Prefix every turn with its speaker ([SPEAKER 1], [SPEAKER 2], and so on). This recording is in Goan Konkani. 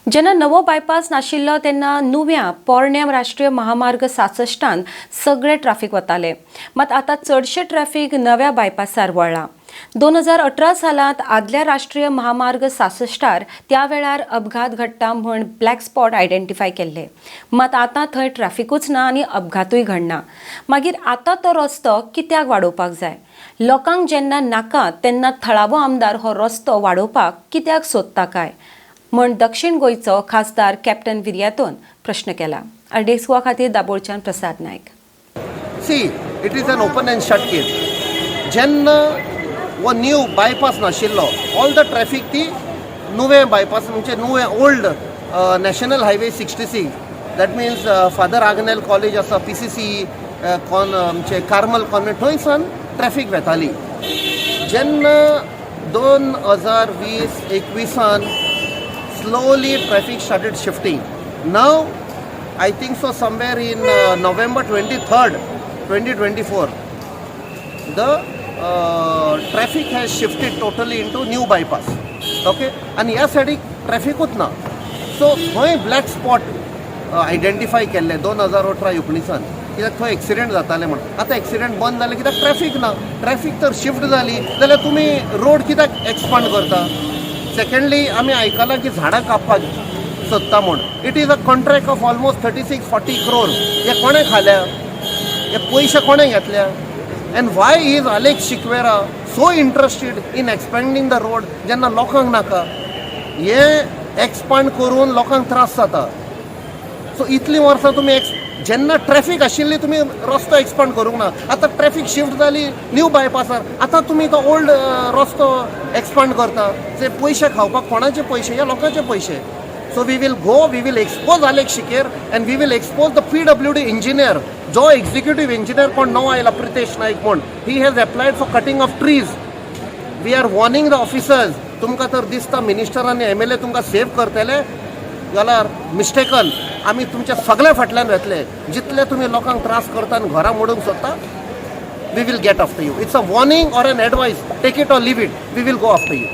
[SPEAKER 1] जेन्ना नवो बायपास नाशिल्लो तेन्ना नुव्या पोरण्या राष्ट्रीय महामार्ग सासश्टान सगळे ट्राफीक वताले, मात आतां चडशें ट्रॅफिक नव्या बायपासार वळ्ळां. 2018 सालांत आदल्या राष्ट्रीय महामार्ग सासश्टार त्या वेळार अपघात घडटा म्हूण ब्लॅक स्पॉट आयडेंटिफाय केल्ले, मात आतां थंय ट्रॅफिकूच ना आनी अपघातूय घडना. मागीर आतां तो रस्तो कित्याक वाडोवपाक जाय? लोकांक जेन्ना नाका तेन्ना थळावो आमदार हो रस्तो वाडोवपाक कित्याक सोदता काय म्हण दक्षिण गोंयचो खासदार कॅप्टन विरियातोन प्रश्न केला. आरडीएक्स गोवा खातीर दाबोळच्यान प्रसाद Naik.
[SPEAKER 2] See, it is an open and shut case. जेन्ना हो न्यू बायपास नाशिल्लो, ऑल the traffic ती नुवें बायपास म्हणजे नुवें old National Highway 66, that means Father Agnel College आसा, पीसीसी कॉन आमचे कार्मल कॉन्वेंट, थंयसान ट्रॅफीक वेताली. जेन्ना 2020-21सान slowly traffic started shifting. Now I think so somewhere in November 23rd, 2024, the traffic has shifted totally into new bypass. Okay, आनी ह्या सायडीक ट्रॅफिकूच ना. सो थंय ब्लॅक स्पॉट आयडेंटिफाय केल्ले 2018-19सान, कित्याक थंय एक्सिडेंट जाताले म्हण. आतां एक्सिडेंट बंद जाले कित्याक ट्रॅफीक ना. ट्रॅफीक तर शिफ्ट जाली जाल्यार तुमी रोड कित्याक एक्सपांड करता? सेकंडली, आमी आयकलां की झाडां कापपाक सोदता म्हूण. It is a contract of almost 36-40 crore. हे कोणें खाल्या? हे पयशे कोणें घेतल्या? And why is Alex Sequeira so interested in expanding the road जेन्ना लोकांक नाका? हे एक्सपांड करून लोकांक त्रास जाता. सो इतलीं वर्सां तुमी एक्स जेन्ना ट्रॅफीक आशिल्ली तुमी रस्तो एक्सपांड करूंक ना. आतां ट्रॅफीक शिफ्ट जाली न्यू बायपासार, आतां तुमी तो ओल्ड रस्तो एक्सपांड करता. ते पयशे खावपाक कोणाचे पयशे? ह्या लोकांचे पयशे. So we will go, we will expose Alex Sequeira and we will expose the PWD engineer. जो एक्झिक्युटीव इंजिनियर कोण नवो आयला, प्रितेश नाईक म्हूण, he has applied for cutting of trees. We are warning the officers, तुमकां तर दिसता मिनिस्टर आनी एमएलए तुमकां सेव करतले जाल्यार मिस्टेकन. आमी तुमच्या सगळ्या फाटल्यान वेतले. जितले तुमी लोकांक त्रास करता आनी घरां मोडूंक सोदता, we will get after you. It's a warning or an advice, take it or leave it. We will go after you.